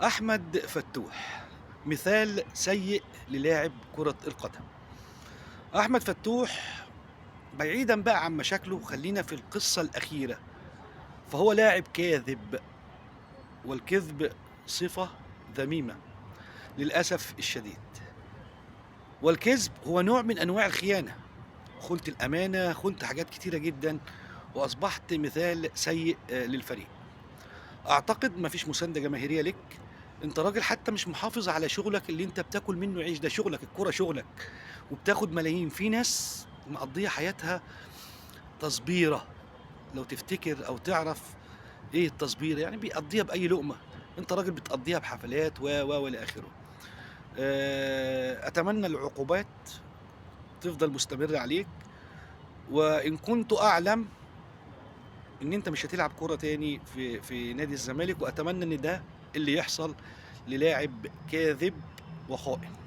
أحمد فتوح مثال سيء للاعب كرة القدم. أحمد فتوح بعيدا بقى عن مشاكله، خلينا في القصة الأخيرة، فهو لاعب كاذب، والكذب صفة ذميمة للأسف الشديد، والكذب هو نوع من أنواع الخيانة. خنت الأمانة، خنت حاجات كتيرة جدا، وأصبحت مثال سيء للفريق. أعتقد مفيش مساندة جماهيرية لك، أنت راجل حتى مش محافظ على شغلك اللي أنت بتاكل منه عيش، ده شغلك، الكرة شغلك، وبتاخد ملايين. في ناس مقضية حياتها تصبيرة، لو تفتكر أو تعرف إيه التصبير، يعني بيقضيها بأي لقمة، أنت راجل بتقضيها بحفلات و و والى آخره. أتمنى العقوبات تفضل مستمرة عليك، وإن كنت أعلم إن أنت مش هتلعب كرة تاني في نادي الزمالك، وأتمنى إن ده اللي يحصل للاعب كاذب وخائن.